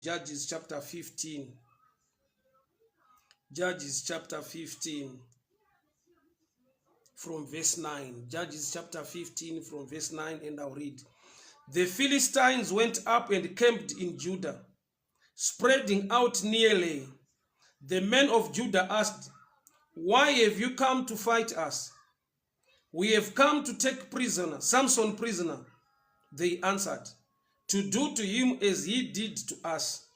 Judges chapter 15. Judges chapter 15 from verse 9. Judges chapter 15 from verse 9, and I'll read. The Philistines went up and camped in Judah, spreading out nearly. The men of Judah asked, "Why have you come to fight us?" "We have come to take prisoner, Samson prisoner," they answered, "to do to him as he did to us."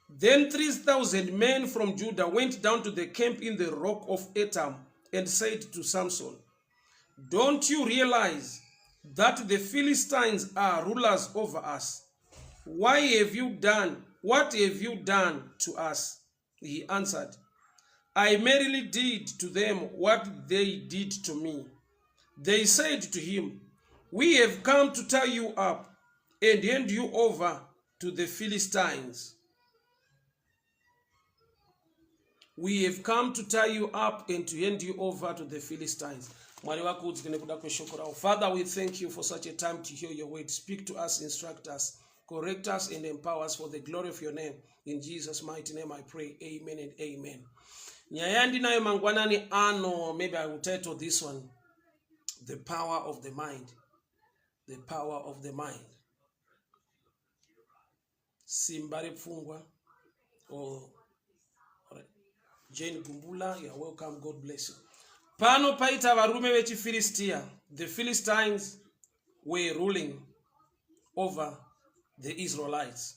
Then 3,000 men from Judah went down to the camp in the rock of Etam and said to Samson, "Don't you realize that the Philistines are rulers over us? Why have you done, what have you done to us?" He answered, "I merely did to them what they did to me." They said to him, "We have come to tie you up and hand you over to the Philistines. We have come to tie you up and to hand you over to the Philistines." Mwari vakudzwe nekuda kweshoko ravo. Father, we thank you for such a time to hear your word. Speak to us, instruct us, correct us and empower us for the glory of your name. In Jesus' mighty name I pray. Amen and amen. Nyaya yandinayo mangwanani ano, maybe I will title this one, "The Power of the Mind." The Power of the Mind. Simba repfungwa. Or, alright. Jane Gumbula, you are welcome. God bless you. Pano paita varume vechiFilistia. The Philistines were ruling over the Israelites.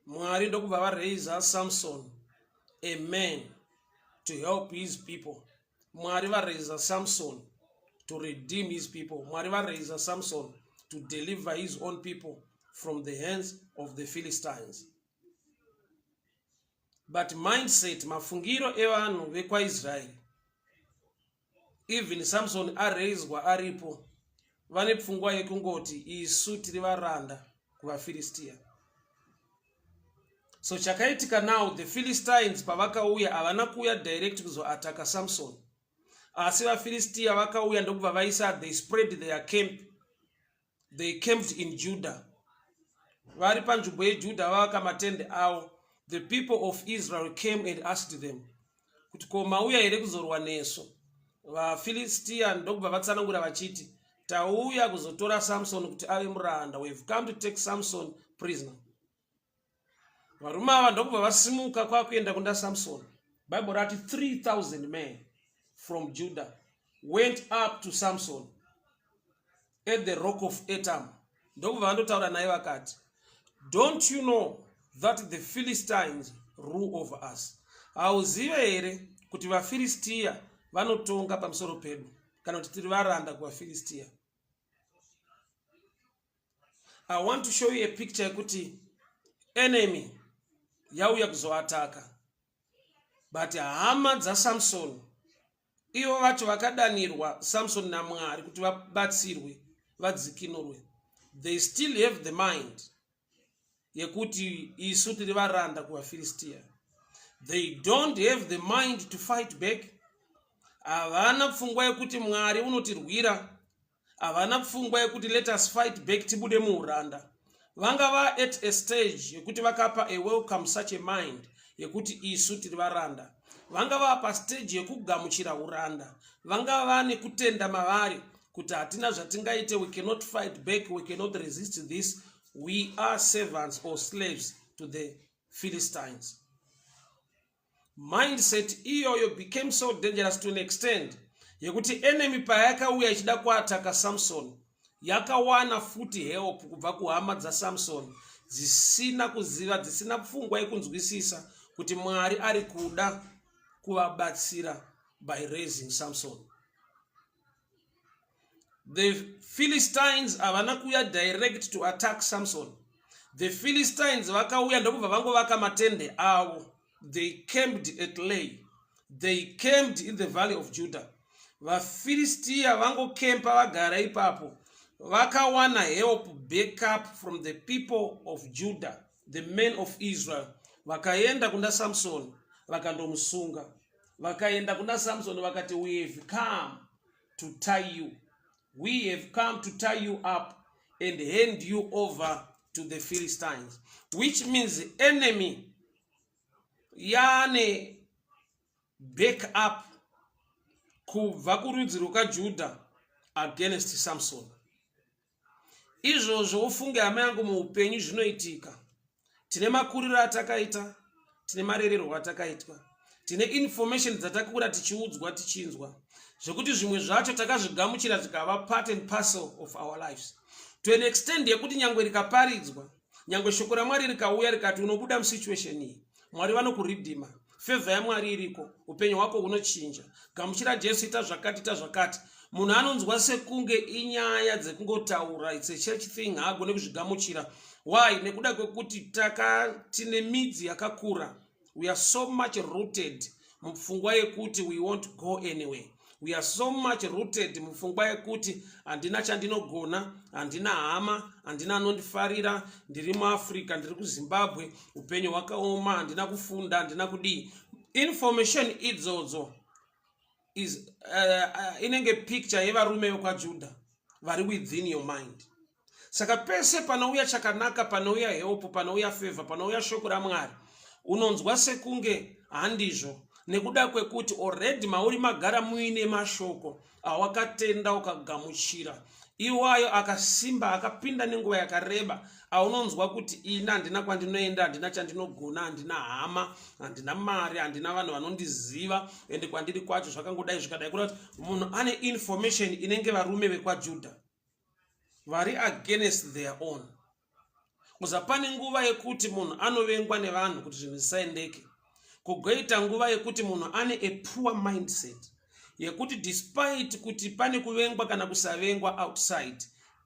Mwari ndokubva varaisa Samson, a man to help his people. Mwari varaisa Samson to redeem his people. Mwari varaisa Samson to deliver his own people from the hands of the Philistines. But mindset, mafungiro evanhu vekwaIsraeri, even Samson araiswa aripo, vane pfungwa yekungoti isu tiri varanda kuvaFilistia. So chakaitika now, the Philistines pavakauya, havana kuuya direct kuzoataka Samson, asi vaFilistia vakauya ndokubva vaisa, they spread their camp. They camped in Judah. Vari panzvimbo yeJudha vavaka matende avo. The people of Israel came and asked them kuti, "Ko mauya here kuzorwa nesu?" VaFilistia ndokubva vatsanangura vachiti, "Tauya kuzotora Samson kuti ave muranda. We have come to take Samson prisoner." Varume ava ndokubva vasimuka kwakuenda kunda Samson. Bible rati 3000 men from Judah went up to Samson at the rock of Etam, ndokubva vandotaura naye vakati, "Don't you know that the Philistines rule over us? Hauzive here kuti vaFiristiya vanotonga pamusoro pedu, kana kuti tiri varanda kuvaFiristiya?" I want to show you a picture yekuti enemy yauya kuzoataka, but hama dzaSamson, ivo vacho vakadanirwa Samson naMwari kuti vabatsirwe, vadzikinurwe, they still have the mind yekuti isu tiri varanda kuvaFiristiya. They don't have the mind to fight back. Havana pfungwa yekuti Mwari unotirwira. Havana pfungwa yekuti let us fight back, tibude muuranda. Vanga va at a stage yekuti vakapa a welcome such a mind yekuti isu tiri varanda. Vanga vava pastage yekugamuchira uranda. Vanga vane kutenda mavari kuti hatina zvatingaite, we cannot fight back, we cannot resist this, we are servants or slaves to the Philistines. Mindset iyoyo became so dangerous to an extent yekuti enemy payakauya ichida kuataka Samson, yakawana futi help kubva kuhama dzaSamson dzisina kuziva, dzisina pfungwa yekunzwisisa kuti Mwari ari kuda kuvabatsira by raising Samson. The Philistines havana kuuya direct to attack Samson. The Philistines vakauya ndokubva vangovaka matende avo. They camped at Lehi. They camped in the valley of Judah. VaFiristiya vangokempa vagara ipapo, vakawana help, backup from the people of Judah, the men of Israel. Vakaenda kuna Samson, vakandomusunga. Vakaenda kuna Samson vakati, "We have come to tie you. We have come to tie you up and hand you over to the Philistines, which means enemy yane back up kubva kurudzi rwekwaJudha against Samson. Izvozvo ufunge hama yangu, muupenyu zvinoitika. Tine makuriro atakaita, tine marererwo atakaitwa, tine information dzatakura tichiudzwa, tichinzwa, zvekuti zvimwe zvacho takazvigamuchira zvikava part and parcel of our lives to an extent yekuti nyangwe rikaparidzwa, nyangwe shoko raMwari rikauya rikati unobuda musituation iyi, Mwari vanokuredeema, favour yaMwari iriko, upenyu hwako hunochinja, gamuchira Jesu, ita zvakati, ita zvakati, munhu anonzwa sekunge inyaya dzekungotaura, it's a church thing, haagone kuzvigamuchira. Why? Nekuda kwekuti taka tine midzi yakakura. We are so much rooted mupfungwa yekuti we won't go anywhere. We are so much rooted mupfungwa yekuti handina chandinogona, handina hama, handina anondifarira, ndiri muAfrica, ndiri kuZimbabwe, upenyu hwakaoma, handina kufunda, handina kudii. Information idzodzo is inenge picture yevarume vekwaJudha vari within your mind. Saka pese panouya chakanaka, panouya help, panouya favor, panouya shoko raMwari, unonzwa sekunge handizvo, nekuda kwekuti already mauri magara muine mashoko awakatenda ukagamuchira, iwayo akasimba, akapinda nenguva yakareba, aunonzwa kuti ini handina kwandinoenda, handina chandinogona, handina hama, handina mari, handina vanhu vanondiziva, ende kwandiri kwacho zvakangodai zvikadai. Kuda kuti munhu ane information inenge varume vekwaJudha vari against their own. Kuza pane nguva yekuti munhu anovengwa nevanhu kuti zvinhu zvisaendeke, kugoita nguva yekuti munhu ane a poor mindset yekuti despite kuti pane kuvengwa kana kusavengwa outside,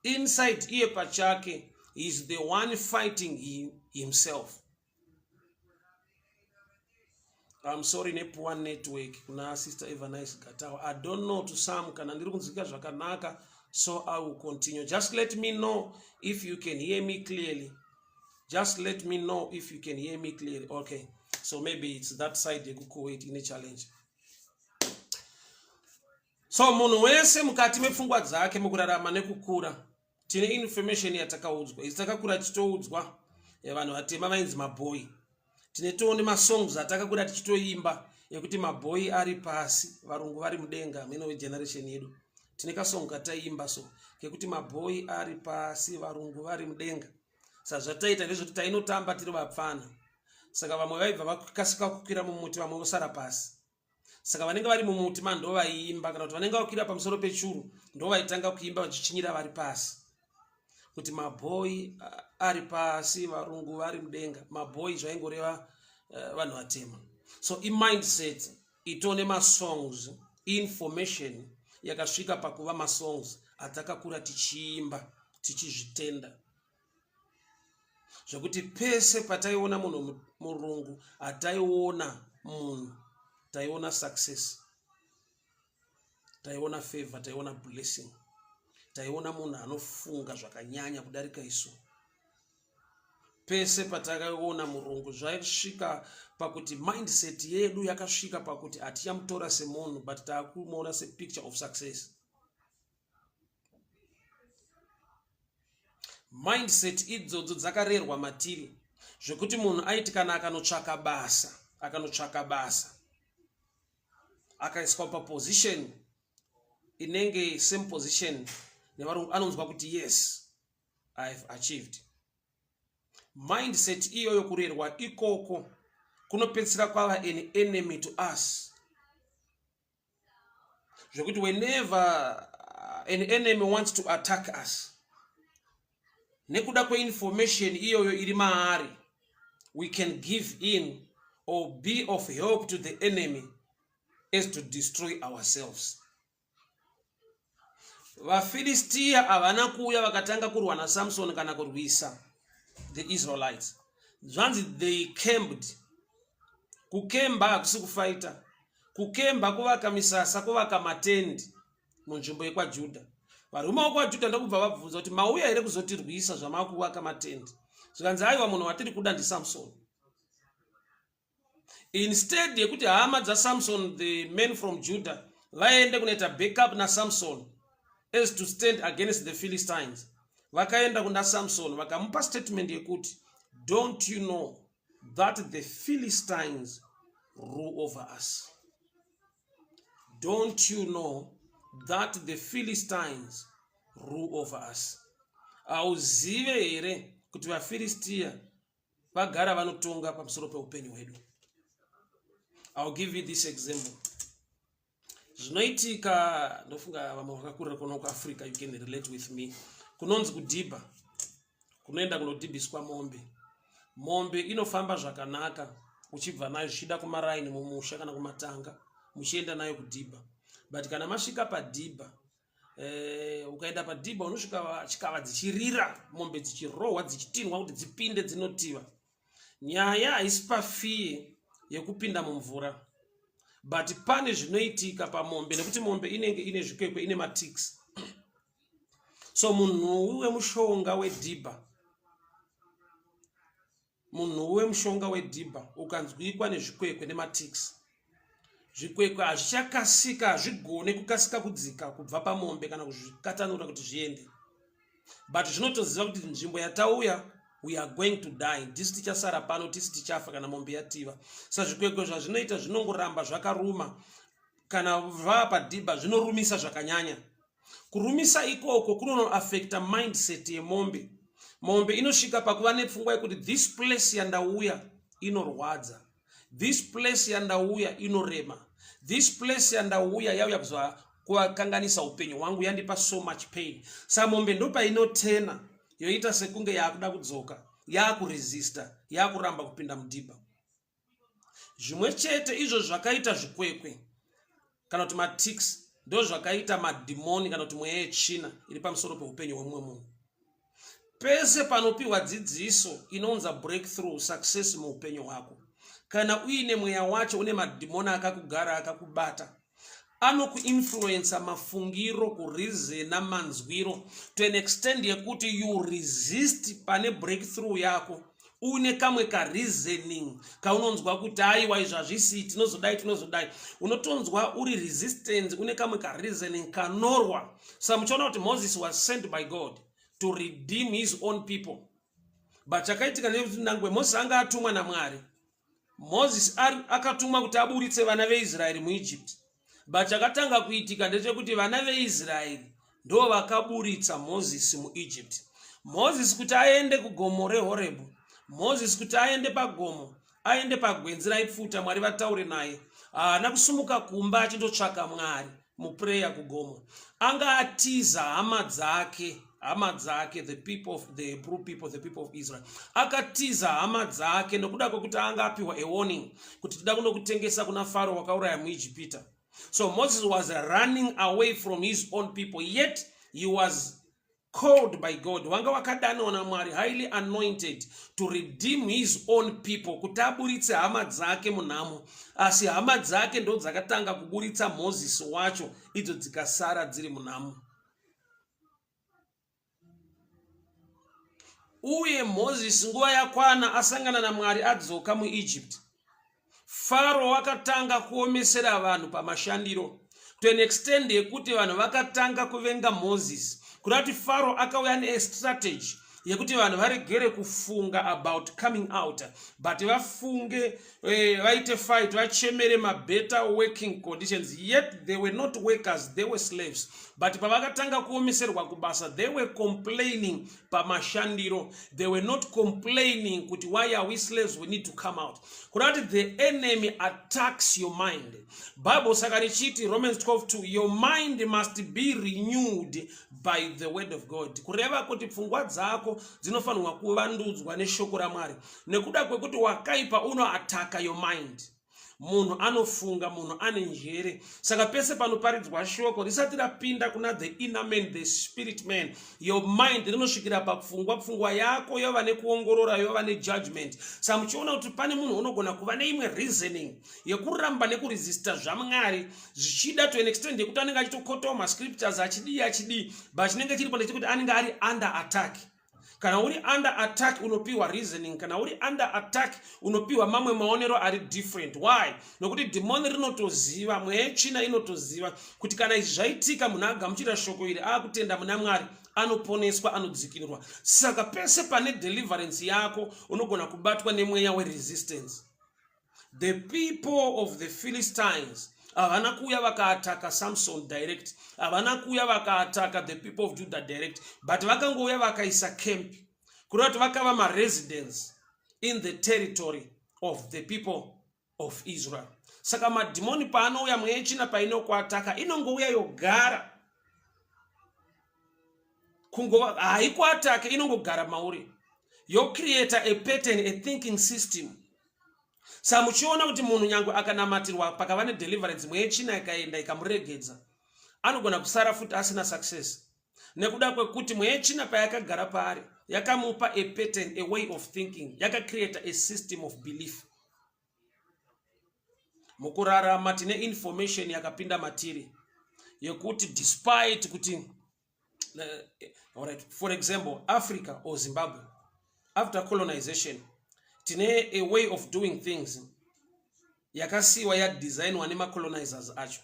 inside iye pachake is the one fighting himself. I'm sorry nepoor network kuna Sister Evanice Gatawa. I don't know to some kana ndiri kunzwika zvakanaka, so I will continue. Just let me know if you can hear me clearly. Just let me know if you can hear me clearly. Okay, so maybe it's that side yekuKuwait ine challenge. So munhu wese mukati mepfungwa dzake, mukurarama nekukura, tine information yatakaudzwa. Isi takakura tichitoudzwa vanhu vatema vainzi mabhoi. Tine toone masongs atakakura tichitoimba ekuti mabhoi ari pasi, varungu vari mudenga. Mene wegeneration yedu tine kasong kataimba so kekuti mabhoi ari pasi, varungu vari mudenga. Saka zvataita ndezvekuti tainotamba tiri vapfana, saka vamwe vaibva vakasika kukwira mumuti, vamwe vosara pasi. Saka vanenge vari mumuti ma ndo vaiimba, kana kuti vanenge vakwira pamusoro pechuru ndo vaitanga kuimba vachichinyira vari pasi kuti mabhoi ari pasi, varungu vari mudenga. Mabhoi zvaingoreva vanhu vatema. So imindset itone masongs, information yakasvika pakuva masongs atakakura tichiimba, tichizvitenda, zvekuti pese pataiona munhu murungu hataiona munhu, taiona success, taiona favor, taiona blessing, taiona munhu anofunga zvakanyanya kudarika isu. Pese patakaona murungu zvaisvika pakuti mindset yedu yakasvika pakuti hatichamutora semunhu, but taakumuona sepicture of success. Mindset idzodzo dzakarerwa matiri zvekuti munhu aiti kana akanotsvaka basa, akanotsvaka basa, akaiswa paposition inenge same position nevarungu, anonzwa kuti yes, I have achieved. Mindset iyoyo, kurerwa ikoko kunopedzisira kwava an enemy to us, zvekuti whenever an enemy wants to attack us, nekuda kweinformation iyoyo iri maari, we can give in or be of help to the enemy as to destroy ourselves. VaFiristiya havana kuuya vakatanga kurwa naSamson kana kurwisa the Israelites. Zvanzi they camped. Kukemba hakusi kufaita. Kukemba kuvaka misasa, kuvaka matendi munzvimbo yekwaJudha. Varume vekwaJudha ndokubva vabvunza kuti mauya here kuzotirwisa zvamakuvaka matendi? Zvikanzi aiwa, munhu watiri kuda ndiSamson. Instead yekuti hama dzaSamson, the men from Judah, vaende kunoita backup naSamson as to stand against the Philistines, Vakaenda kuna Samson vakamupa statement yekuti, "Don't you know that the Philistines rule over us? Don't you know that the Philistines rule over us?" Hauzive here kuti vaFiristiya vagara vanotonga pamusoro peupenyu hwedu? I'll give you this example. Zvinoitika, ndofunga vamwe vakakurira kuno kuAfrica, you can relate with me. Kunonzi kudhibha, kunoenda kunodhibhiswa mombe. Mombe inofamba zvakanaka uchibva nayo zvichida kumaraini mumusha kana kumatanga, muchienda nayo kudhibha. But kana masvika padhibha, ukaenda padhibha unosvika chikava dzichirira, mombe dzichirohwa, dzichitinhwa kuti dzipinde dzinotiva. Nyaya haisi pafear yekupinda mumvura, but pane zvinoitika pamombe nekuti mombe inenge ine zvikwekwe, ine maticks. So munhuwi wemushonga wedhibha, munhuwi wemushonga wedhibha ukanzwikwa nezvikwekwe nematicks, zvikwekwe hazvichakasika, hazvigone kukasika kudzika kubva pamombe kana kuzvikatanura kuti zviende, but zvinotoziva kuti nzvimbo yatauya, we are going to die. Tisi tichasara pano, tisi tichafa kana mombe yativa. Sa zvikwekwe zvazvinoita, zvinongoramba zvakaruma. Kana vava padhibha, zvinorumisa zvakanyanya. Kurumisa ikoko kunonoafecta mindset yemombe. Mombe inosvika pakuva nepfungwa yekuti this place yandauya inorwadza, this place yandauya inorema, this place yandauya yauya kuvakanganisa upenyu hwangu, yandipa so much pain. Sa mombe ndopainotena, yoita sekunge yaakuda kudzoka, yaakuresista, yaakuramba kupinda mudhibha. Zvimwe chete izvo zvakaita zvikwekwe kana kuti maticks, ndo zvakaita madhimoni kana kuti mweya yetsvina iri pamusoro peupenyu hwemumwe munhu. Pese panopiwa dzidziso inounza breakthrough, success muupenyu hwako, kana uine mweya wacho, une madhimoni akakugara, akakubata, anokuinfluensa mafungiro, kureasona, manzwiro, to an extent yekuti you resist pane breakthrough yako. Uine kamwe kareasoning kaunonzwa kuti aiwa, izvi hazvisi, tinozodai, tinozodai. Unotonzwa uri resistance, une kamwe kareasoning kanorwa. Sa muchiona kuti Moses was sent by God to redeem his own people, but chakaitika ndechekuti nangwe Moses anga atumwa naMwari, Moses akatumwa kuti aburitse vana veIsraeri muEgypt, but chakatanga kuitika ndechekuti vana veIsraeri ndo vakaburitsa Mozisi muEgypt. Mozisi kuti aende kugomo reHorebhu, Mozisi kuti aende pagomo, aende pagwenzi raipfuta, Mwari vataure naye, haana kusumuka kumba achindotsvaka Mwari muprayer kugomo. Anga atiza hama dzake, hama dzake, the people of the Hebrew people, the people of Israel. Akatiza hama dzake nokuda kwekuti anga apiwa a warning kuti tida kunokutengesa kuna Faro wakauraya muIjipita. So Moses was running away from his own people, yet he was called by God, wanga wakadanwa naMwari, highly anointed to redeem his own people, kuti aburitse hama dzake munhamo. Asi hama dzake ndo dzakatanga kuburitsa Mozisi wacho, idzo dzikasara dziri munhamo. Uye Mozisi nguva yakwana asangana naMwari, adzoka muEgypt, Faro wakatanga kuomesera vanhu pamashandiro to an extent yekuti vanhu vakatanga kuvenga Mozisi. Kuda kuti Faro akauya nestrategy yekuti vanhu varegere kufunga about coming out, but vafunge, vaite fight, vachemere mabetter working conditions. Yet they were not workers, they were slaves. But pavakatanga kuomeserwa kubasa, they were complaining pamashandiro. They were not complaining kuti why are we slaves, we need to come out. Kuda kuti the enemy attacks your mind. Bible saka richiti, Romans 12:2, "Your mind must be renewed by the word of God." Kureva kuti pfungwa dzako dzinofanirwa kuvandudzwa neshoko raMwari, nekuda kwekuti wakaipa unoataka your mind. Munhu anofunga, munhu ane njere. Saka pese panoparidzwa shoko, risati rapinda kuna the inner man, the spirit man, your mind, rinosvikira papfungwa. Pfungwa yako yova nekuongorora, yova nejudgment. Saka muchiona kuti pane munhu unogona kuva neimwe reasoning yekuramba nekuresista zvaMwari, zvichida to an extent yekuti anenge achitoquotawo mascriptures, achidii, achidii, but chinenge chiripo ndechekuti anenge ari under attack. Kana uri under attack, unopiwa reasoning. Kana uri under attack, unopiwa mamwe maonero ari different. Why? Nokuti dhimoni rinotoziva, mweya yetsvina inotoziva kuti kana izvi zvaitika, munhu agamuchira shoko iri, aakutenda muna Mwari, Anoponeswa, anodzikinurwa. Saka pese pane deliverance yako unogona kubatwa nemweya weresistance. The people of the Philistines havana kuuya vakaataka Samson direct, havana kuuya vakaataka the people of Judah direct, but vakangouya vakaisa camp, kureva kuti vakava maresidents in the territory of the people of Israel. Saka madhimoni paanouya, mweya yetsvina painokuataka, inongouya yogara, kungova haikuatake, inongogara mauri, yocreata a pattern, a thinking system. Sa muchiona kuti munhu nyange akanamatirwa, pakava nedeliverance, mweya yetsvina ikaenda ikamuregedza, anogona kusara futi asina success, nekuda kwekuti mweya yetsvina payakagara paari yakamupa a pattern, a way of thinking, yakacreata a system of belief. Mukurarama tine information yakapinda matiri yekuti despite kuti alright, for example, Africa or Zimbabwe after colonization, tine a way of doing things yakasiyiwa yadesignwa nemacolonizers acho.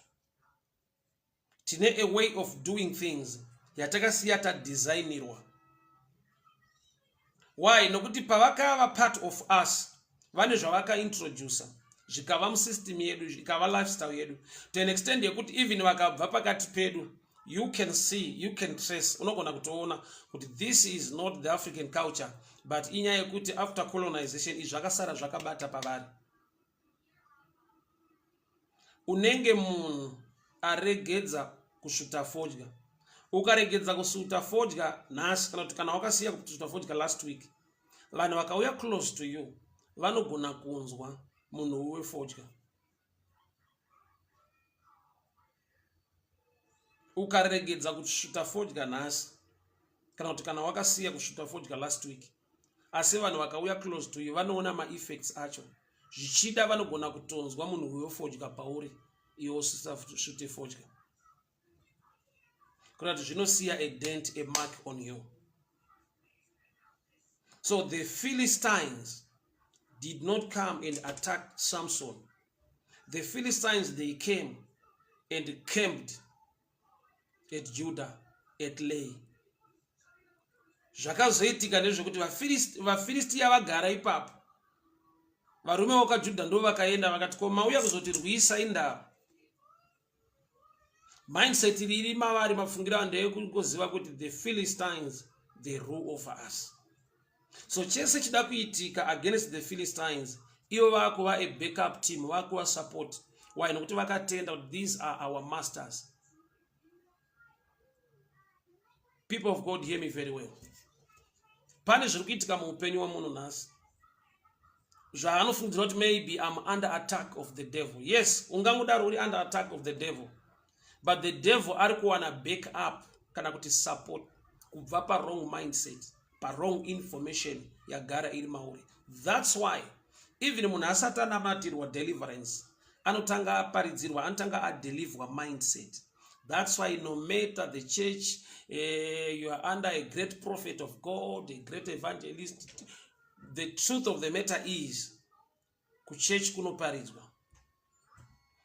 Tine a way of doing things yatakasiya tadesignirwa. Why? Nokuti pavakava part of us, vane zvavakaintroduca zvikava musystem yedu, ikava lifestyle yedu, to an extent yekuti even vakabva pakati pedu, you can see, you can trace, unogona kutoona kuti this is not the African culture, but inyaya yekuti after colonization izvi zvakasara zvakabata pavari. Unenge munhu aregedza kusvuta fodya. Ukaregedza kusvuta fodya nhasi, kana kuti kana wakasiya kusvuta fodya last week, vanhu vakauya close to you vanogona kunzwa munhu wefodya. Ukaregedza kusvuta fodya nhasi, kana kuti kana wakasiya kusvuta fodya last week, asi vanhu vakauya close to you vanoona maeffects acho, zvichida vanogona kutonzwa munhu wefodya pauri iwe usisasvute fodya, kuna kuti zvinosiya a dent, a mark on you. So the Philistines did not come and attack Samson. The Philistines, they came and camped at Judah, at Lay. Zvakazoitika ndezvekuti vaFiristiya vagara ipapo, varume vokajudha ndo vakaenda vakati, ko mauya kuzotirwisa indava? Mindset iri mavari, mafungiro avo ndeyekungoziva kuti the Philistines, they rule over us. So chese chida kuitika against the Philistines, ivo vakuva a backup team, vakuva support. Why? Nokuti vakatenda kuti these are our masters. People of God, hear me very well. Pane zviri kuitika muupenyu wemunhu nhasi zvaanofungidzira kuti maybe I'm under attack of the devil. Yes, ungangodaro uri under attack of the devil, but the devil ari kuwana back up kana kuti support kubva pawrong mindset, pawrong information yagara iri mauri. That's why even munhu asati anamatirwa deliverance, anotanga aparidzirwa, anotanga adelivwa mindset. That's why no matter the church, you are under a great prophet of God, a great evangelist, the truth of the matter is kuchechi kunoparidzwa.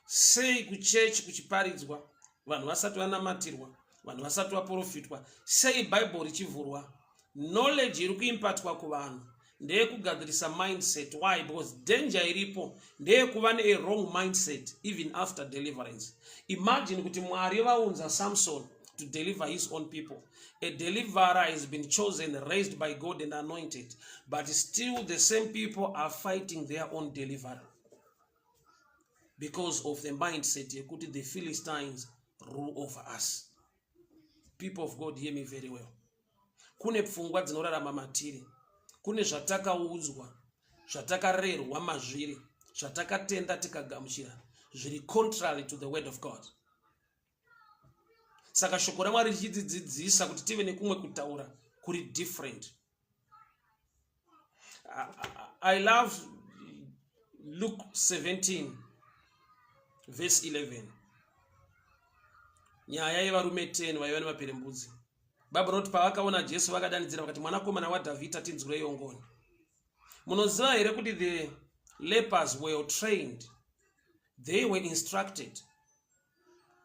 Sei kuchechi kuchiparidzwa vanhu vasati vanamatirwa, vanhu vasati vaprofitwa? Sei Bhaibheri richivhurwa? Knowledge iri kuimpatwa kuvanhu ndeyekugadzirisa mindset. Why? Because danger iripo ndeyekuva nea wrong mindset even after deliverance. Imagine kuti Mwari vaunza Samson to deliver his own people. A deliverer has been chosen, raised by God and anointed, but still the same people are fighting their own deliverer because of the mindset yekuti the Philistines rule over us. People of God, hear me very well. Kune pfungwa dzinorarama matiri, kune zvatakaudzwa, zvatakarerwa mazviri, zvatakatenda tikagamuchira, zviri contrary to the word of God. Saka shoko raMwari richidzidzidzisa kuti tive nekumwe kutaura kuri different. I love Luke 17 verse 11, nyaya yevarume 10 vaiva nemaperembudzi. Bhaibheri rinoti pavakaona Jesu vakadanidzira vakati, "Mwanakomana waDhavhidha, tinzwireiwo ngoni." Munoziva here kuti the lepers were trained, they were instructed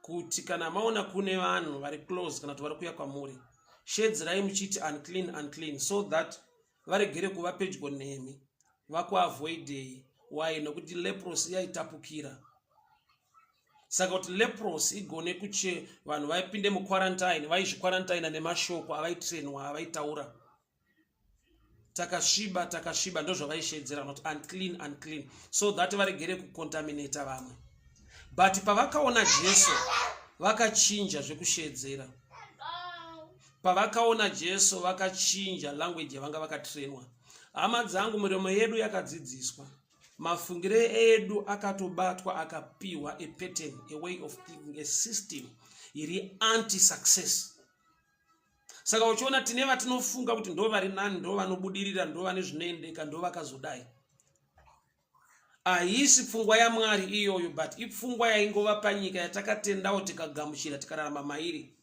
kuti kana maona kune vanhu vari close kana kuti vari kuuya kwamuri, Sheedzerai muchiti unclean, unclean, so that varegere kuva pedyo nemi, vakuavoidei. Why? Nokuti leprosy yaitapukira. Saka kuti leprosy igone kuche, vanhu vaipinde muquarantine, vaizviquarantina nemashoko avaitrainwa avaitaura. Takasviba, takasviba, ndozvavaishedzera, not unclean, unclean, so that varegere kucontaminata vamwe. But pavakaona Jesu, vakachinja zvekushedzera. Pavakaona Jesu, vakachinja language yavanga vakatrainwa. Hama dzangu, miromo yedu yakadzidziswa, mafungiro edu akatobatwa, akapiwa a pattern, a way of thinking, a system iri anti success. Saka uchiona tine vatinofunga kuti ndo vari nani, ndo vanobudirira, ndo vane zvinoendeka, ndo vakazodai. Haisi pfungwa yaMwari iyoyo, but ipfungwa yaingova panyika yatakatendawo, tikagamuchira, tikararama mairi.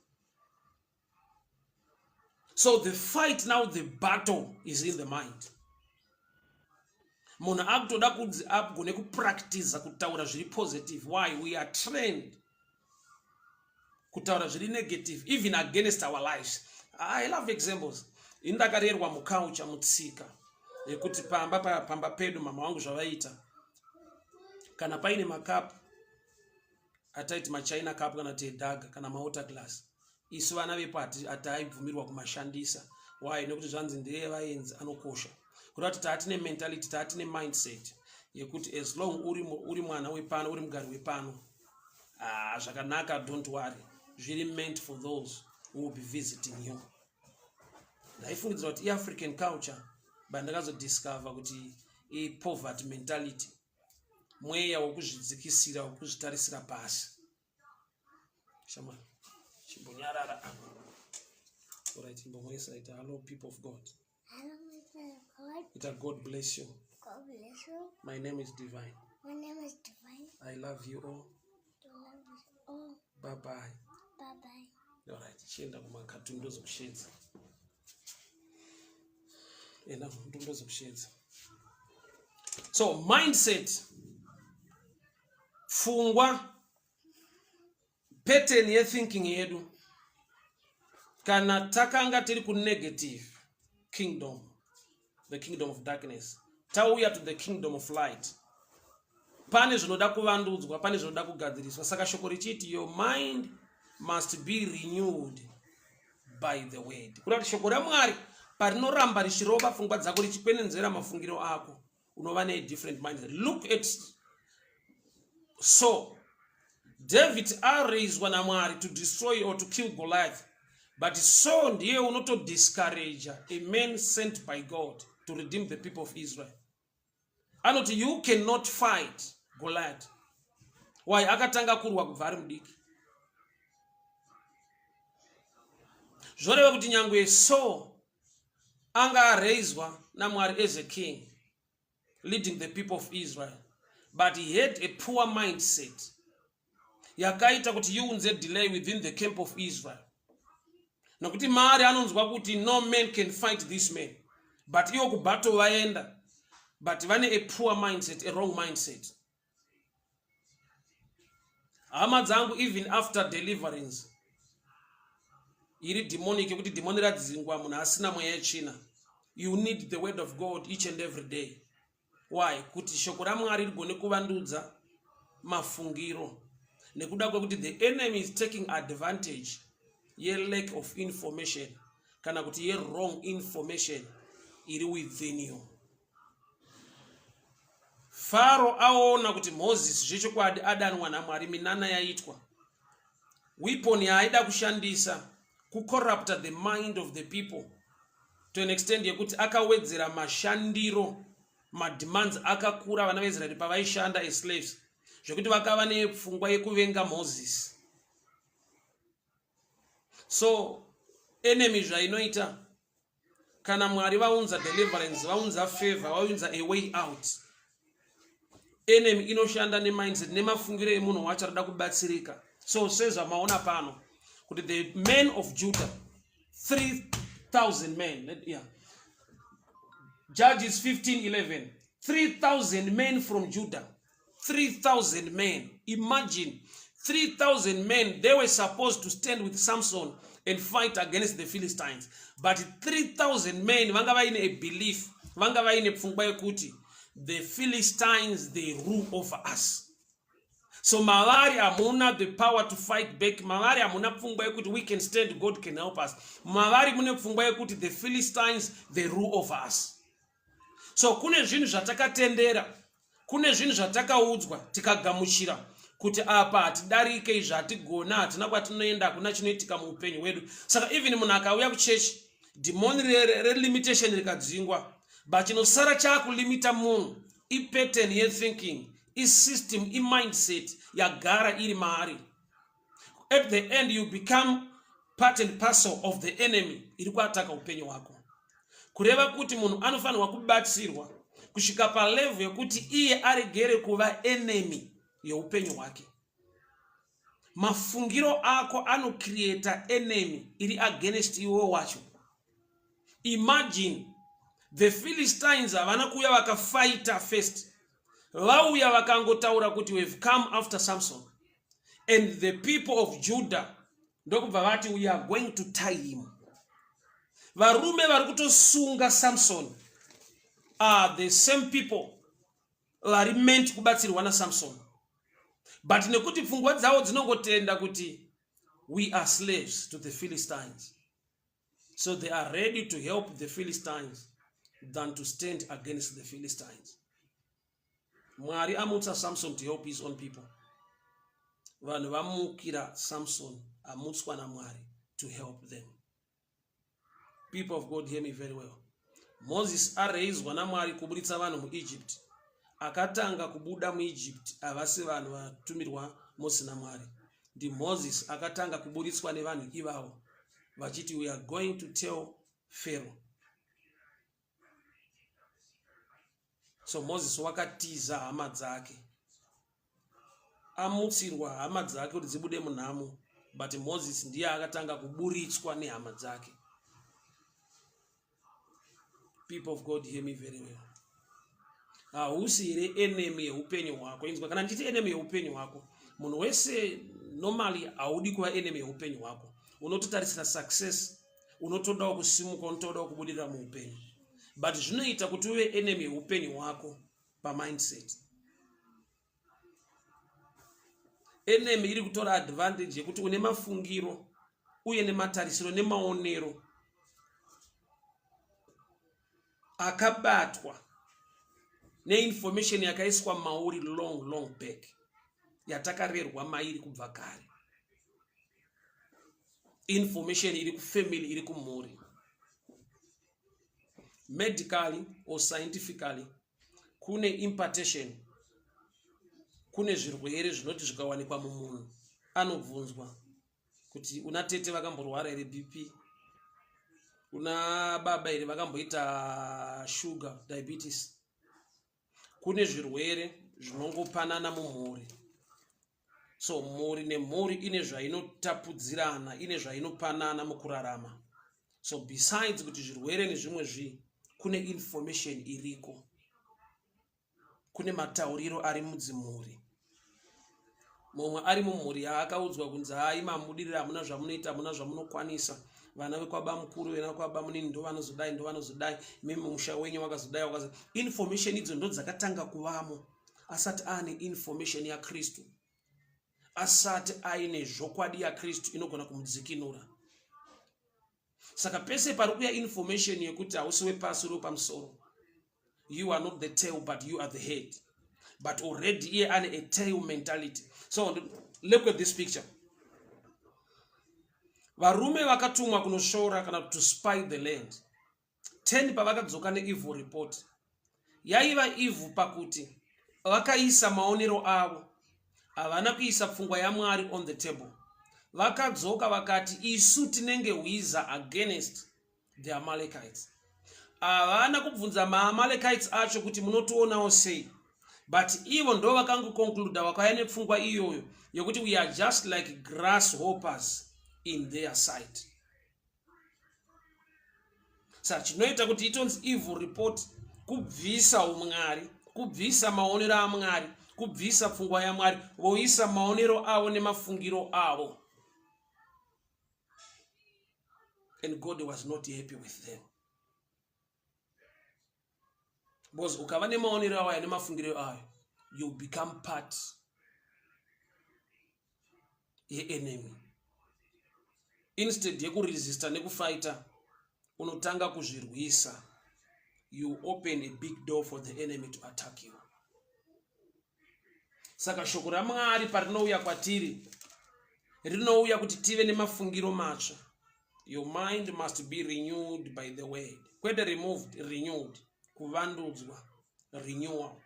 So the fight now, the battle is in the mind. Munhu akutoda kunzi agone kupractiza kutaura zviri positive. Why? We are trained kutaura zviri negative, even against our lives. I love examples. Ini ndakarerwa muculture, mutsika yekuti pamba pedu, mama vangu zvavaita, kana paine makapu ataiti machina cup kana tedhaga kana mawater glass, isu vana vepo hataibvumirwa kumashandisa. Why? Nekuti zvanzi ndeyevaenzi, anokosha. Kuda kuti taatine mentality, taatine mindset yekuti as long uri mwana wepano, uri mugari wepano, ah, zvakanaka, don't worry, zviri meant for those who will be visiting you. Ndaifungidzira kuti iAfrican culture, but ndakazodiscover kuti ipoverty mentality, mweya wokuzvidzikisira, wokuzvitarisira pasi. Shama, chimbonyarara. Alright, imbomwesa, ita hello, people of God. Hello, people of God. Ita God bless you. God bless you. My name is Divine. My name is Divine. I love you all. I love you all. Bye bye. Bye bye. Alright, chienda kumakatuni, ndozokushedza. Enda, ndozokushedza. So mindset, pfungwa, pattern yethinking yedu, kana takanga tiri kunegative kingdom, the kingdom of darkness, tauya to the kingdom of light, pane zvinoda kuvandudzwa, pane zvinoda kugadziriswa. Saka shoko richiti your mind must be renewed by the word, kuda kuti shoko raMwari parinoramba richirova pfungwa dzako, richikwenenzera mafungiro ako, unova nedifferent mindset. Look at, so David araiswa naMwari to destroy or to kill Goliath, but so ndiye unotodiscourage a man sent by God to redeem the people of Israel. Anoti you cannot fight Goliath. Why? Akatanga kurwa kubva ari mudiki. Zvoreva kuti nyangwe so anga araiswa naMwari as a king leading the people of Israel, but he had a poor mindset yakaita kuti iunze delay within the camp of Israel, nokuti Mari anonzwa kuti no man can fight this man, but iwo kubattle vaenda, but vane a poor mindset, a wrong mindset. Hama dzangu, even after deliverance iri demonic, yekuti dhimoni radzingwa, munhu asina mweya yetsvina, you need the word of God each and every day. Why? Kuti shoko raMwari rigone kuvandudza mafungiro, nekuda kwekuti the enemy is taking advantage yelack of information, kana kuti yewrong information iri within you. Faro aona kuti Mozisi zvechokwadi adanwa naMwari, minana yaitwa, weapon yaaida kushandisa kucorrupta the mind of the people to an extent yekuti akawedzera mashandiro, mademands akakura vana vaIsraeri pavaishanda as slaves, zvekuti vakava nepfungwa yekuvenga Mozisi. So enemy zvainoita, kana Mwari vaunza deliverance, vaunza favor, vaunza a way out, enemy inoshanda nemindset, nemafungiro emunhu wacho arida kubatsirika. So sezvamaona pano kuti the men of Judah, 3000 men, yeah. Judges 15:11, 3000 men from Judah, 3000 men. Imagine, 3000 men. They were supposed to stand with Samson. and fight against the Philistines. But 3,000 men vanga vaine a belief, vanga vaine pfungwa yekuti the Philistines, they rule over us. So mavari hamuna the power to fight back. Mavari hamuna pfungwa yekuti we can stand, God can help us. Mavari mune pfungwa yekuti the Philistines, they rule over us. So kune zvinhu zvatakatendera, kune zvinhu zvatakaudzwa tikagamuchira kuti apa hatidarike, izvi hatigona, hatina kwatinoenda, hakuna chinoitika muupenyu hwedu. Saka even munhu akauya kuchechi, dhimoni relimitation rikadzingwa, but chinosara chaakulimita munhu ipattern yethinking, isystem, imindset yagara iri maari. At the end you become part and parcel of the enemy iri kuataka upenyu hwako. Kureva kuti munhu anofanirwa kubatsirwa kusvika palevel yekuti iye aregere kuva enemy yeupenyu hwake. Mafungiro ako anocreata enemy iri against iwe wacho. Imagine the Philistines havana kuuya vakafighta first, vauya vakangotaura kuti we've come after Samson, and the people of Judah ndokubva vati we are going to tie him. Varume vari kutosunga Samson are the same people vari meant kubatsirwa naSamson, but nekuti pfungwa dzavo dzinongotenda kuti we are slaves to the Philistines, so they are ready to help the Philistines than to stand against the Philistines. Mwari amutsa Samson to help his own people. Vanhu vamukira Samson amutswa naMwari to help them. People of God, hear me very well. Moses areizwa naMwari kuburitsa vanhu muEgypt. Akatanga kubuda muEgypt havasi vanhu vatumirwa Moses naMwari. NdiMoses akatanga kuburitswa nevanhu ivavo vachiti we are going to tell Pharaoh. So Moses wakatiza hama dzake, amutsirwa hama dzake kuti dzibude munhamo, but Moses ndiye akatanga kuburitswa nehama dzake. People of God, hear me very well. Hausi here enemy yeupenyu hwako? Inzwa, kana ndichiti enemy yeupenyu hwako, munhu wese normally haudi kuva enemy yeupenyu hwako. Unototarisira success, unotodawo kusimuka, unotodawo kubudirira muupenyu, but zvinoita kuti uve enemy yeupenyu hwako pamindset. Enemy iri kutora advantage yekuti une mafungiro uye nematarisiro nemaonero akabatwa neinformation yakaiswa mauri long long back, yatakarerwa mairi kubva kare. Information iri kufamily, iri kumhuri. Medically or scientifically, kune impartation, kune zvirwere zvinoti zvikawanikwa mumunhu anobvunzwa kuti una tete vakamborwara here BP, una baba here vakamboita sugar diabetes. Kune zvirwere zvinongopanana mumhuri. So mhuri nemhuri ine zvainotapudzirana, ine zvainopanana mukurarama. So besides kuti zvirwere nezvimwe zvii, kune information iriko, kune matauriro ari mudzimhuri. Mumwe ari mumhuri yaakaudzwa kunzi hai, mamudirira, hamuna zvamunoita, hamuna zvamunokwanisa, vana vekwabamukuru, vana vekwabamunini ndo vanozodai, ndo vanozodai, mimi musha wenyu wakazodai wakazo. Information idzo ndo dzakatanga kuvamo asati aane information yaKristu, asati aine zvokwadi yaKristu inogona kumudzikinura. Saka pese pari kuya information yekuti hausi wepasi, uri wepamusoro, you are not the tail but you are the head, but already iye ane a tail mentality. So look at this picture. Varume vakatumwa kunoshora kana to spy the land, 10 pavakadzoka neevil report, yaiva evil pakuti vakaisa maonero avo, havana kuisa pfungwa yaMwari on the table. Vakadzoka vakati isu tinenge hwiza against the Amalekites. Havana kubvunza maAmalekites acho kuti munotionawo sei, but ivo ndo vakangoconcluda, vakauya nepfungwa iyoyo yekuti we are just like grasshoppers in their sight. Saka chinoita kuti itonzi evil report kubvisa umwari, kubvisa maonero aMwari, kubvisa pfungwa yaMwari, voisa maonero avo nemafungiro avo. And God was not happy with them. Because ukava nemaonero awaya nemafungiro ayo, you become part yeenemy. Instead yekuresista nekufighta, unotanga kuzvirwisa. You open a big door for the enemy to attack you. Saka shoko raMwari parinouya kwatiri, rinouya kuti tive nemafungiro matsva. Your mind must be renewed by the word. Kwete removed, renewed, kuvandudzwa, renewal,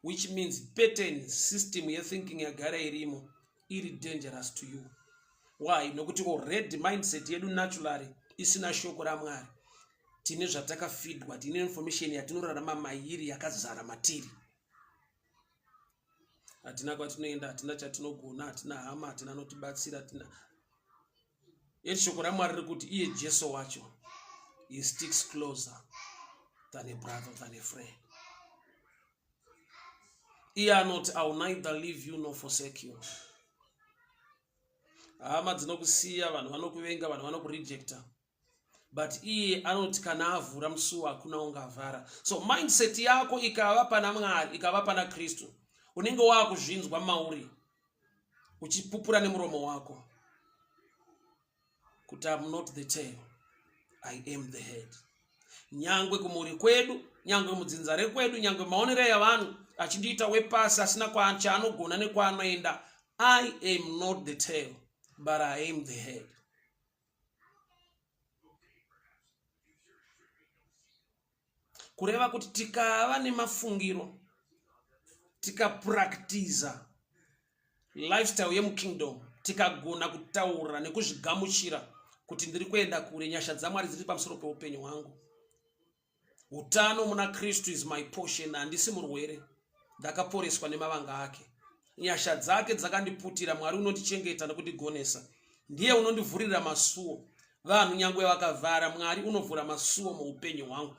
which means pattern system yethinking yagara irimo iri dangerous to you. Why? Nokuti already mindset yedu naturally isina shoko raMwari, tine zvatakafidwa, tine information yatinorarama mairi yakazara matiri. Hatina kwatinoenda, hatina chatinogona, hatina hama, hatina anotibatsira, hatina yeti. Shoko raMwari riri kuti iye Jesu wacho, he sticks closer than a brother, than a friend. Iye anoti, "I will neither leave you nor forsake you." Hama dzinokusiya, vanhu vanokuvenga, vanhu vanokurejecta, but iye anoti kana avhura musuwo, hakuna ungavhara. So mindset yako ikava pana Mwari, ikava pana Kristu, unenge waakuzvinzwa mauri, uchipupura nemuromo wako kuti, "Am not the tail, I am the head." Nyangwe kumhuri kwedu, nyangwe mudzinza rekwedu, nyangwe maonero evanhu achindiita wepasi asina chaanogona nekwaanoenda, I am not the tail, but I am the head. Kureva kuti tikava nemafungiro, tikapraktiza lifestyle yemukingdom, tikagona kutaura nekuzvigamuchira kuti ndiri kuenda kure, nyasha dzaMwari dziri pamusoro peupenyu hwangu, utano muna Kristu is my portion, handisi murwere, ndakaporeswa nemavanga ake, nyasha dzake dzakandiputira, Mwari unondichengeta nekundigonesa, ndiye unondivhurira masuo. Vanhu nyangwe vakavhara, Mwari unovhura masuo muupenyu hwangu.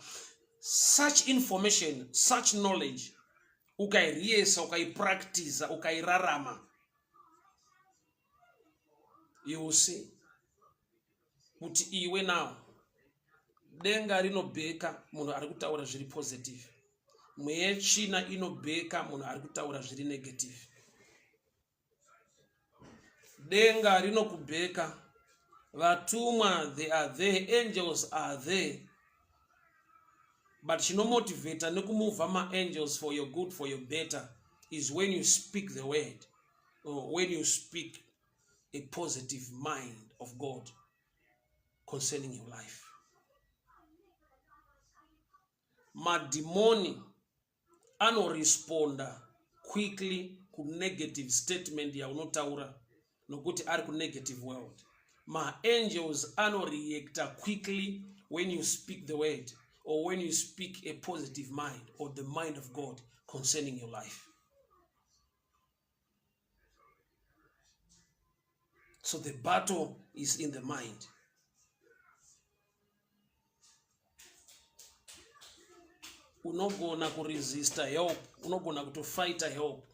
Such information, such knowledge, ukairiyesa, ukaipractiza, ukairarama, you will see kuti iwe now denga rinobheka munhu ari kutaura zviri positive, mweya yetsvina inobheka munhu ari kutaura zviri negative. Denga rinokubheka, vatumwa, they are there, angels are there, but chinomotivata nekumuvha maangels for your good, for your better, is when you speak the word or when you speak a positive mind of God concerning your life. Madhimoni anoresponda quickly kunegative statement yaunotaura nokuti ari kunegative world. Maangels anoreacta quickly when you speak the word or when you speak a positive mind or the mind of God concerning your life. So the battle is in the mind. Unogona kuresista help, unogona kutofighta help.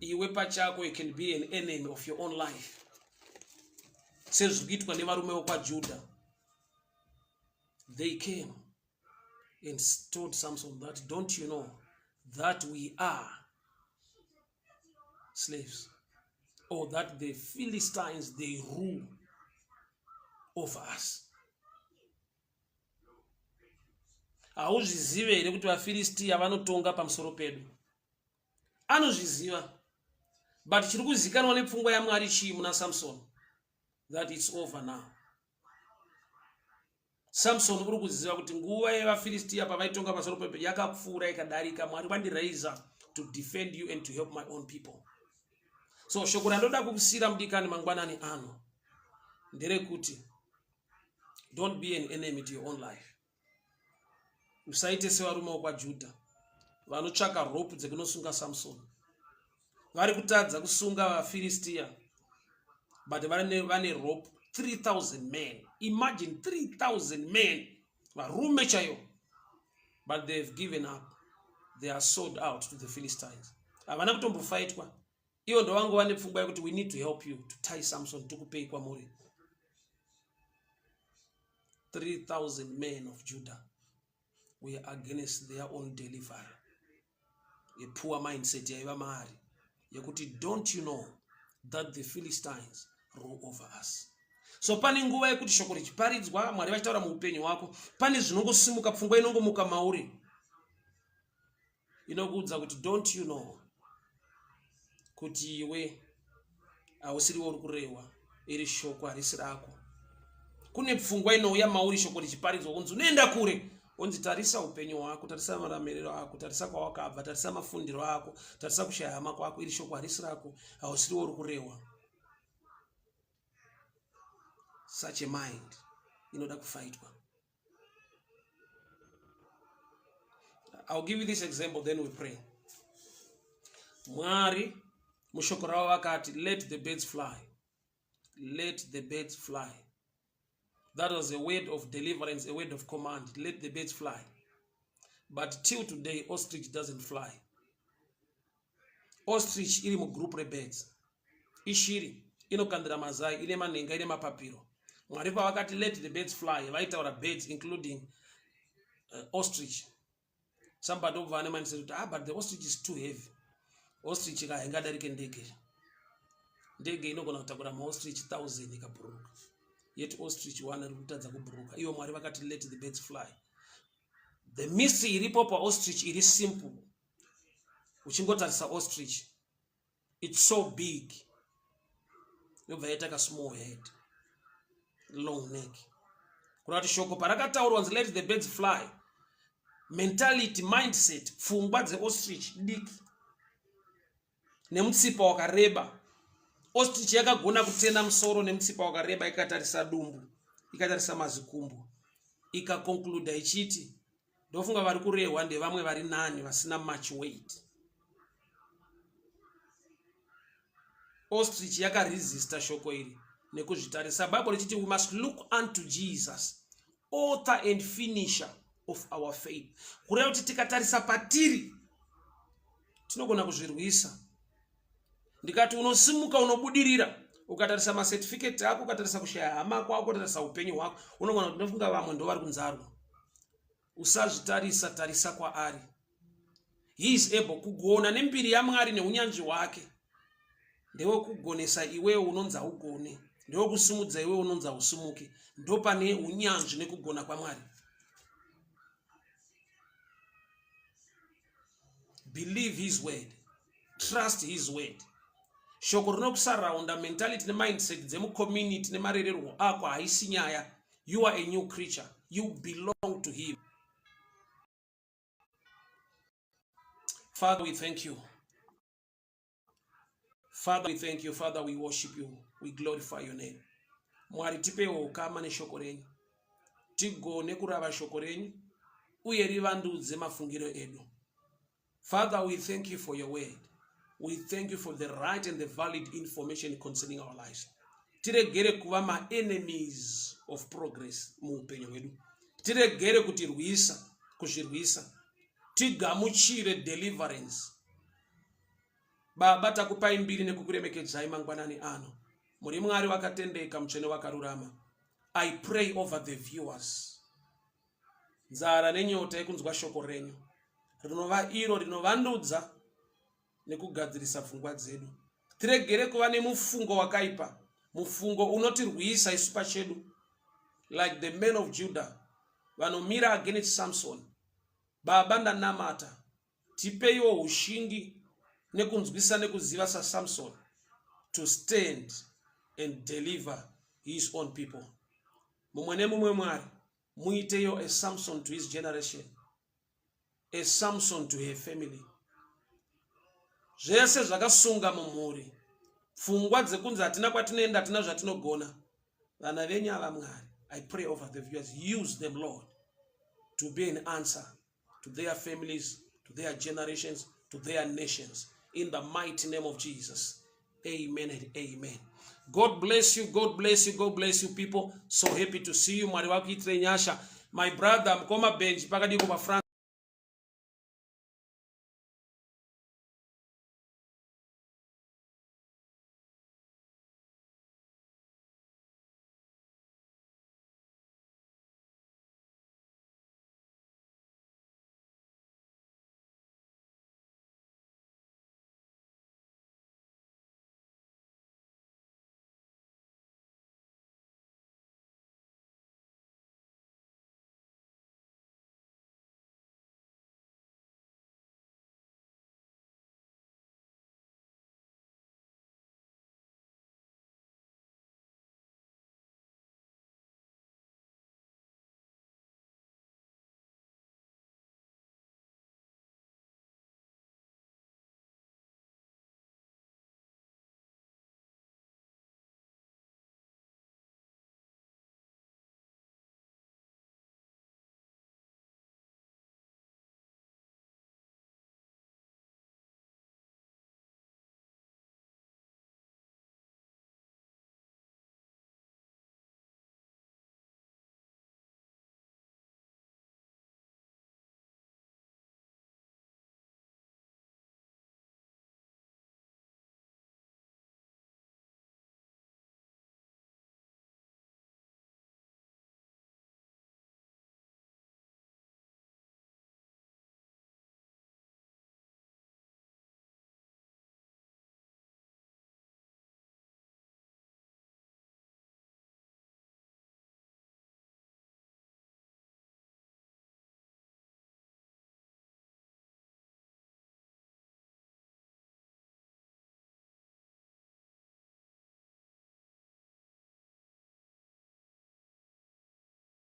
Iwe pachako, you can be an enemy of your own life, sezviri kuitwa nevarume vokwaJudha. They came and told Samson that, "Don't you know that we are slaves, or that the Philistines, they rule over us? Hauzvizive here kuti vaFiristiya vanotonga pamusoro pedu?" Anozviziva, but chiri kuzikanwa nepfungwa yaMwari chii muna Samson? That it's over now. Samson uri kuziva kuti nguva yevaFiristiya pavaitonga pamusoro pepe yakapfuura, ikadarika. Mwari vandiraiza to defend you and to help my own people. So shoko randoda kukusiyira, mudikani, mangwanani ano nderekuti don't be an enemy to your own life. Usaite sevarume vokwaJudha vanotsvaka rope dzekunosunga Samson. Vari kutadza kusunga vaFiristiya, but vane rope, 3000 men. Imagine, 3000 men, varume chaivo, but they've given up. They are sold out to the Philistines. Havana kutombofaitwa. Ivo ndovangova nepfungwa yekuti we need to help you to tie Samson, tikupei kwamuri. 3000 men of Judah were against their own delivery. A poor mindset yaiva maari yekuti don't you know that the Philistines rule over us. So pane nguva yekuti shoko richiparidzwa, Mwari vachitaura muupenyu hwako, pane zvinongosimuka, pfungwa inongomuka mauri inokuudza kuti don't you know kuti iwe hausiriwo uri kurehwa, iri shoko harisi rako. Kune pfungwa inouya mauri shoko richiparidzwa kunzi unoenda kure, onzi tarisa upenyu hwako, tarisa maramiriro ako, tarisa kwawakabva, tarisa mafundiro ako, tarisa kushaya hama kwako, iri shoko harisi rako, hausiriwo uri kurehwa. Such a mind inoda kufaitwa. I'll give you this example, then we pray. Mwari mushoko ravo vakati let the birds fly, let the birds fly. That was a word of deliverance, a word of command, let the birds fly. But till today ostrich doesn't fly. Ostrich iri mugroup rebirds, ishiri inokandira mazai, ine manhenga, ine mapapiro. Mwari pavakati let the birds fly, vaitaura birds including ostrich. Somebody obva ane mindset kuti but the ostrich is too heavy. Ostrich ka haingadarike ndege. Ndege inogona kutakura maostrich 1000 ikabhururuka, yet ostrich one iri kutadza kubhururuka. Ivo Mwari vakati let the birds fly. The mystery iripo paostrich iri simple. Uchingotarisa ostrich, it's so big, yobva yaita ka small head, long neck. Kureva kuti shoko parakataurwa nzi let the birds fly, mentality, mindset, pfungwa dzeostrich diki nemutsipa wakareba. Ostrich yakagona kutena musoro nemutsipa wakareba, ikatarisa dumbu, ikatarisa mazikumbo, ikaconcluda ichiti ndofunga vari kurehwa ndevamwe vari nani vasina much weight. Ostrich yakaresista shoko iri nekuzvitarisa. Bible richiti we must look unto Jesus, author and finisher of our faith. Kureva kuti tikatarisa patiri tinogona kuzvirwisa. Ndikati unosimuka unobudirira, ukatarisa macertificate ako, ukatarisa kushaya hama kwako, ukatarisa upenyu hwako, unogona kuti ndofunga vamwe ndo vari kunzarwa. Usazvitarisa, tarisa kwaari. He is able kugona nembiri yaMwari neunyanzvi hwake. Ndewekugonesa iwewe unonzi haugone, ndewekusimudza iwewe unonzi hausimuki. Ndopane unyanzvi nekugona kwaMwari. Believe his word, trust his word. Shoko rinokusaraunda mentality nemindset dzemucommunity nemarererwo ako haisi nyaya. You are a new creature, you belong to him. Father, we thank you. Father, we thank you. Father, we worship you. We glorify your name. Mwari, tipewo ukama neshoko renyu, tigone kurava shoko renyu uye rivandudze mafungiro edu. Father, we thank you for your word. We thank you for the right and the valid information concerning our lives. Tiregere kuva maenemies of progress muupenyu hwedu. Tiregere kutirwisa, kuzvirwisa. Tigamuchire deliverance. Baba, takupai mbiri nekukuremekedzai mangwanani ano. Muri Mwari wakatendeka, mutsvene wakarurama. I pray over the viewers. Nzara nenyota yekunzwa shoko renyu rinova iro rinovandudza nekugadzirisa pfungwa dzedu. Tiregere kuva nemufungo wakaipa, mufungo unotirwisa isu pachedu, like the men of Judah vanomira against Samson. Baba, ndanamata, tipeiwo ushingi nekunzwisa nekuziva saSamson to stand and deliver his own people. Mumwe nemumwe, Mwari, muiteyo a Samson to his generation, a Samson to her family. Zvese zvakasunga mumhuri, pfungwa dzekunzi hatina kwatinoenda, hatina zvatinogona. Vana venyu ava, Mwari, I pray over the viewers, use them, Lord, to be an answer to their families, to their generations, to their nations. In the mighty name of Jesus. Amen and amen. God bless you, God bless you, God bless you people. So happy to see you. Mwari vakuitire nyasha. My brother, Mkoma Benji, pakadiko pa France.